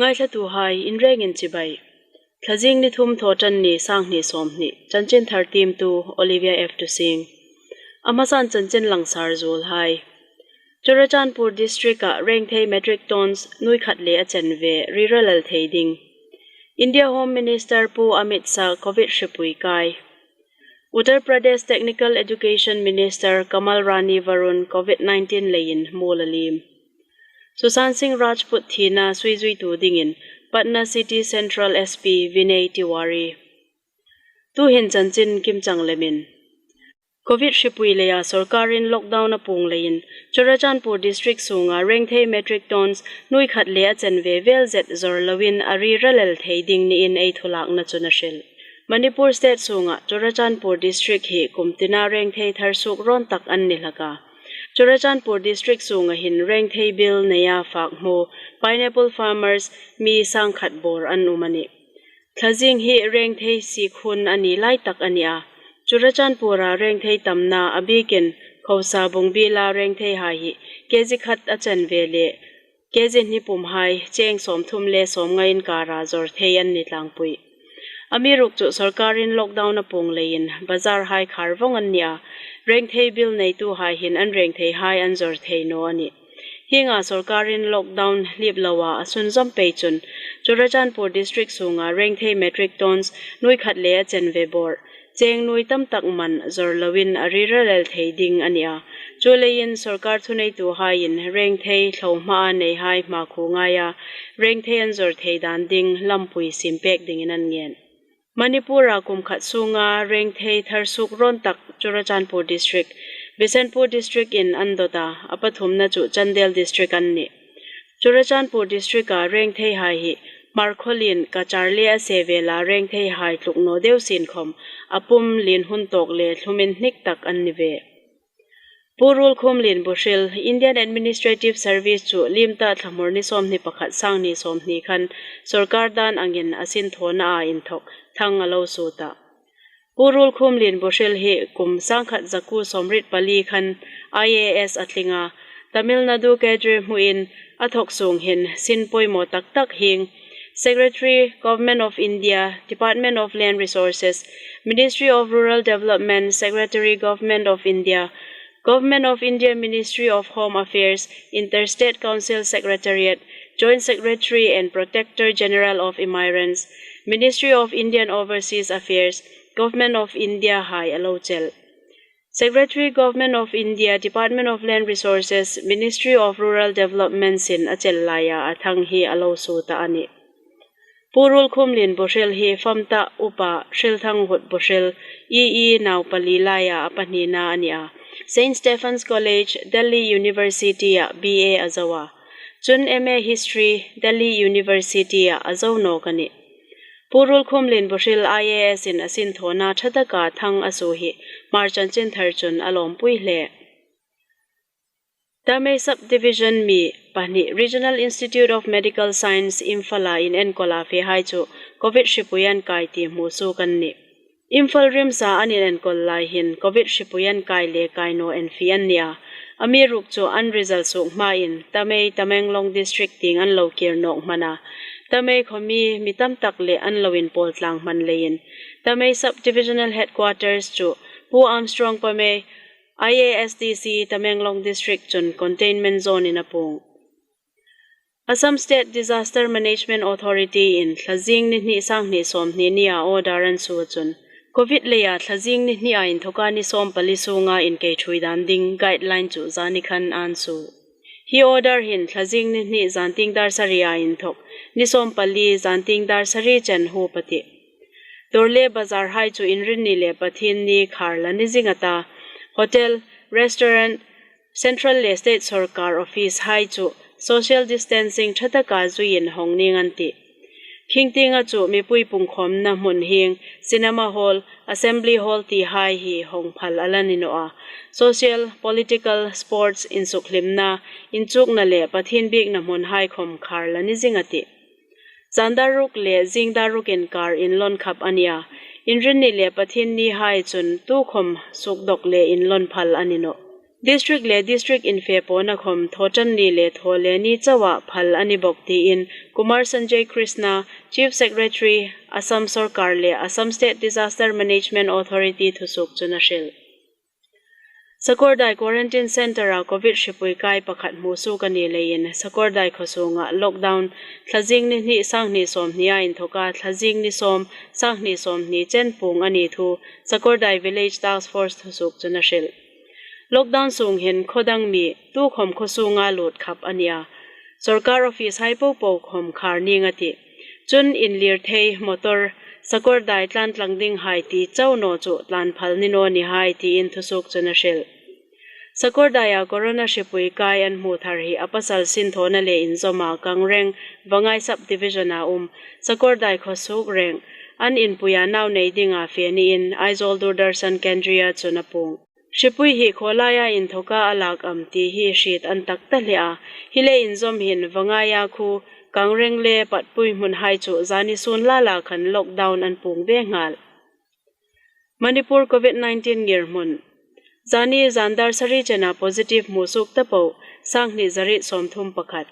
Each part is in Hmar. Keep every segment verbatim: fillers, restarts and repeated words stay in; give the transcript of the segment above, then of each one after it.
Ngaithlatuhai in rengin chibai. Thlazing ni thum, Thawṭanni, sanghni sawmhni, chanchin thar tiemtu Olivia F. Tusing. A hmasan chanchin langsar zuolhai. Churachandpur district-a rengthei metric tons nuoi khat le a chenve rira lal thei ding. India Home Minister Pu Amit Shah Covid hripui kai. Uttar Pradesh Technical Education Minister Kamal Rani Varun Covid nineteen leiin muol a liem. Sushant Singh Rajput thina suizuitu dingin Patna City Central S P Vinay Tiwari. Tuhin chanchin kimchang lemin. Covid hripui leia sorkarin lockdown a puong leiin Churachandpur district sunga rengthei metric tons nuoi khat le a chenve vel zet zawr loin a rira lal thei ding niin ei thulakna chun a hril. Manipur state sunga Churachandpur district hi kum tina rengthei thar suok rawn tak an ni hlak a. Churachandpur district sunga hin rengthei bil neia fak hmu pineapple farmers mi sangkhat bawr an um a nih. Thlazing hi rengthei sik hun a ni lai tak a ni a. Churachandpur-a rengthei tamna a bikin Khosa Bungbiel-a rengtheihai hi kg khat a chenve le kg hni pumhai cheng sawmthum le sawmnga inkara zawr thei an ni tlangpui. Amiruokchu sorkarin lockdown a puong leiin bazarhai khar vawng an ni a, rengthei bil neituhai hin an rengtheihai an zawr thei naw a nih. Hienga sorkarin lockdown hlip loa a sunzawm pei chun Churachandpur district sunga rengthei metric tons nuoi khat le a chenve bawr, cheng nuoi tam tak man zawr loin a rira lal thei ding a ni a. Chuleiin sorkar thuneituhaiin rengthei thlo hmaa neihai hmakhuo ngaia rengthei an zawr thei dan ding lampui siem pek dingin an ngen. Manipur-a kum khat sunga rengthei thar suok rawn tak Churachandpur district, Bishnupur district-in an dawt a, a pathumna chu Chandel district an nih. Churachandpur district-a rengtheihai hi Hmarkhawlien, Cachar le a se vela rengtheihai tluk naw deu sien khom a pum lien hun tawk le thlum inhnik tak an ni ve. Pu Ruolkhumlien Buhril, Indian Administrative Service chu liem ta Thlamur ni sawmhni pakhat, sanghni sawmhni khan sorkar dan angin a sinthawna inthok thang a lo suo ta. Pu Ruolkhumlien Buhril hi kum sangkhat zakuo sawmriet pali khan I A S a tling a, Tamil Nadu cadre hmuin a thok sung hin sin poimaw tak tak hieng Secretary, Government of India, Department of Land Resources, Ministry of Rural Development, Secretary, Government of India, Government of India Ministry of Home Affairs, Interstate Council Secretariat, Joint Secretary and Protector General of Environs, Ministry of Indian Overseas Affairs, Government of India hai a lo chel. Secretary, Government of India, Department of Land Resources, Ministry of Rural Development sin a chel laia a thang hi a lo suo ta a nih. Pu Ruolkhumlien Buhril hi fam ta Upa Hrilthanghut Buhril, E E nau pali laia a pahnina a ni a. Saint Stephen's College, Delhi University-a B A a zo a. Chun M A History, Delhi University-a a zo nawk a nih. Pu Ruolkhumlien Buhril I A S-in a sinthawna ṭha taka thang a suo hi Hmar chanchinthar chun a lawmpui hle. Tamei Subdivision mi pahni Regional Institute of Medical Science Imphal-a inenkawl a fehai chu Covid hripui an kai ti hmusuok an nih. Imphal RIMS-a an inenkawl lai hin Covid hripui an kai le kai naw en fie an ni a. Amiruokchu an result suok hmain Tamei, Tamenglong District tieng an lo kir nawk hman a. Tamei khawmi mi tam tak le an lo inpawl tlang hman leiin Tamei Subdivisional Headquarters chu Pu Armstrong Pamei, I A S D C Tamenglong District chun containment zone-in a puong. Assam State Disaster Management Authority-in Thlazing ni hni, sanghni sawmhni nia order an suo chun Covid leia Thlazing ni hnia inthoka ni sawmpali sunga inkei ṭhuoi dan ding guideline chu zani khan an suo. Hi order hin Thlazing ni hni zantieng dar saria inthok ni sawmpali zantieng dar sari chen huop a tih. Dawr le bazarhai chu Inrinni le Pathienni khar la ni zing a ta. Hotel, restaurant, central le state sorkar office hai chu social distancing ṭha taka zuiin hawng ning an tih. Khingtienga chu mipui pungkhawmna hmun hieng cinema hall, assembly hall tihai hi hawng phal a la ni naw a. Social, political, sports, insukhlimna, inchukna le Pathien biekna hmunhai khom khar la ni zing a tih. Zan dar ruk le zing dar ruk inkar inlawn khap a ni a. Inrinni le Pathiennihai chun tukhom sukdawk le inlawn phal a ni nawh. District le district infepawna khom thawṭanni le thawleni chauha phal a ni bawk tiin Kumar Sanjay Krishna, Chief Secretary, Assam Sorkar le Assam State Disaster Management Authority thusuok chun a hril. Sakawrdai Quarantine Centre-a Covid hripui kai pakhat hmusuok a ni leiin Sakawrdai khaw sunga lockdown Thlazing ni hni, sanghni sawmhnia inthoka Thlazing ni sawm, sanghni sawmhni chen puong a ni thu Sakawrdai Village Task Force thusuok chun a hril. Lockdown sung hin khaw dang mi tukhom khaw sunga lut khap a nih a, sorkar office hai popo khom khar ning a tih. Chun inlirthei, motor, Sakawrdai tlan tlang ding hai ti chau naw chu tlan phal ni naw ni hai tiin thusuok chun a hril. Sakordaia corona hripui kai an hmu thar hi a pasal sinthawna le inzawma Kangreng, Vangai Subdivision-a um Sakawrdai khaw suok reng an inpuia nau nei dinga fe niin Aizawl Doordarshan Kendriya chun a puong. Hripui hi khawlaia inthoka a lak am ti hi hriet an tak ta hle a. Hi le inzawm hin Vangaia khu Kangreng le Patpui hmun hai chu zani sun lala khan lockdown an puong ve nghal. Manipur Covid nineteen ngirhmun. Zani zan dar sari chena positive hmusuok ta po, sanghni zariet sawmthum pakhat.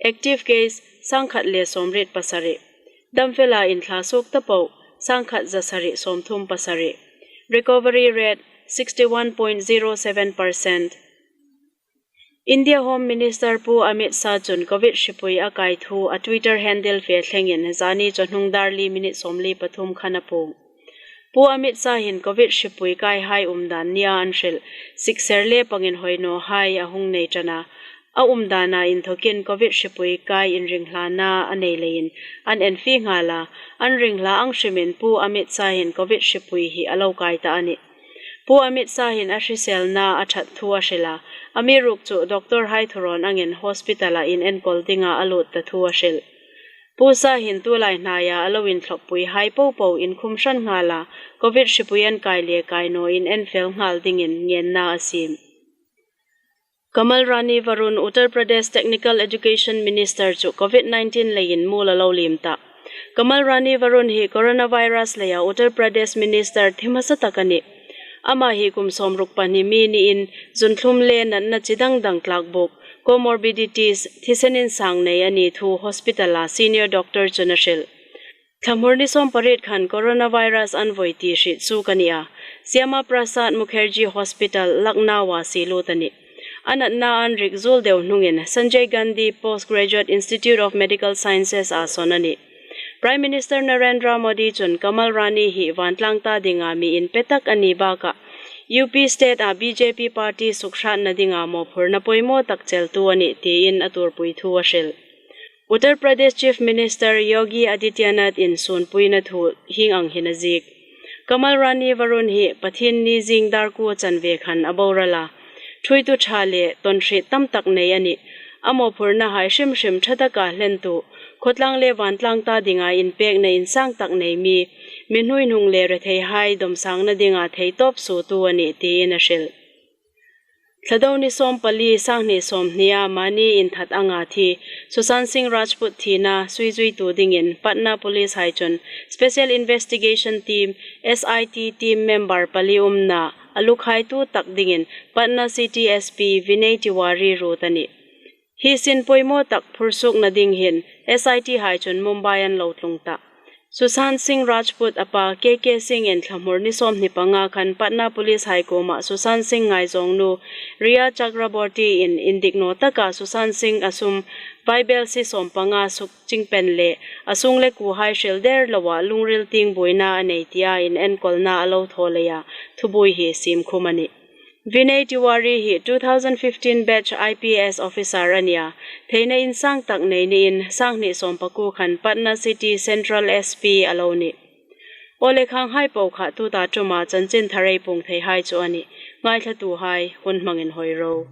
Active case sangkhat le sawmriet pasari. Damfela inthla suok ta po, sangkhat zasari sawmthum pasari. Recovery rate sixty one point zero seven percent. India Home Minister Pu Amit Shah chun Covid hripui a kai thu a Twitter handle fe thlengin zani chawhnung dar li minute sawmli pathum khan a puong. Pu Amit Shah hin Covid hripui kai hai umdan nia an hril, sikser le pangin hoi naw hai a hung nei ṭan a. A umdana inthokin Covid hripui kai inringhlana a nei leiin an enfi nghal a, an ringhla ang hrimin Pu Amit Shah hin Covid hripui hi a lo kai ta a nih. Pu Amit Shah hin a hriselna a ṭhat thu a hril a, amiruokchu doctor hai thurawn angin hospital-a inenkawl dinga a lut ta thu a hril. Pu Shah hin tulai hnaia a lo inthlawppui hai popo inkhum hran nghal a, Covid hripui an kai le kai naw inen fel nghal dingin ngenna a siem. Kamal Rani Varun, Uttar Pradesh Technical Education Minister chu Covid nineteen leiin mual a lo liem ta. Kamal Rani Varun hi coronavirus leia Uttar Pradesh Minister thi hmasa tak a nih. Ama hi kum sawmruk pahni mi niin zunthlum le natna chi dang dang tlak buk, comorbidities, thisen insang nei a ni thu hospital-a senior doctor chun a hril. Thlamur ni sawm pariet khan coronavirus an voi ti hriet suok a ni a, Syama Prasad Mukherjee Hospital, Lucknow-a sie lut a nih. A natna an rik zuol deu hnungin Sanjay Gandhi Postgraduate Institute of Medical Sciences-a sawn a nih. Prime Minister Narendra Modi chun Kamal Rani hi vantlang ta dinga mi inpe tak a ni bakah, U P state-a B J P party sukhratna dinga mawphurna poimaw tak cheltu a nih tiin a tuorpui thu a hril. Uttar Pradesh Chief Minister Yogi Adityanath-in sunpuina thu hieng ang hin a ziek. Kamal Rani Varun hi Pathienni zing dar kuo chanve khan a boral a, thuoitu ṭha le tawnhriet tam tak nei a nih. A mawphurna hai hrim hrim ṭha taka hlentu, khawtlang le vantlang ta dinga inpekna insang tak nei mi, mi hnuoi hnung le rethei hai dawmsangna dinga theitawp suotu a nih tiin a hril. Thlado ni sawm pali, sanghni sawmhnia mani inthat anga thi Sushant Singh Rajput thina suizuitu dingin Patna Police hai chun Special Investigation Team, S I T team member pali umna a lukhaitu tak dingin Patna City S P Vinay Tiwari ruot a nih. Hi sin poimaw tak phursuokna ding hin S I T hai chun Mumbai an lo tlung ta. Sushant Singh Rajput a pa K K Singh-in thlamur ni sawmhni panga khan Patna Police hai kuoma Sushant Singh ngaizawngnu Rhea Chakraborty-in indik naw taka Sushant Singh a sum vaibelsie sawmpanga suk ching pen le a sung le kuo hai hril der loa lungril tieng buoina a nei tia inenkawlna a lo thaw leia thubuoi hi siemkhum a nih. Vinay Tiwari hi two thousand fifteen batch I P S officer a nia, theina insang tak nei niin sanghni sawmpakuo khan Patna City Central S P a lo nih. Aw le, khang hai po kha tuta ṭuma chanchin thar ei puong thei hai chu a nih. Ngaithlatuhai hun hmangin hoi ro.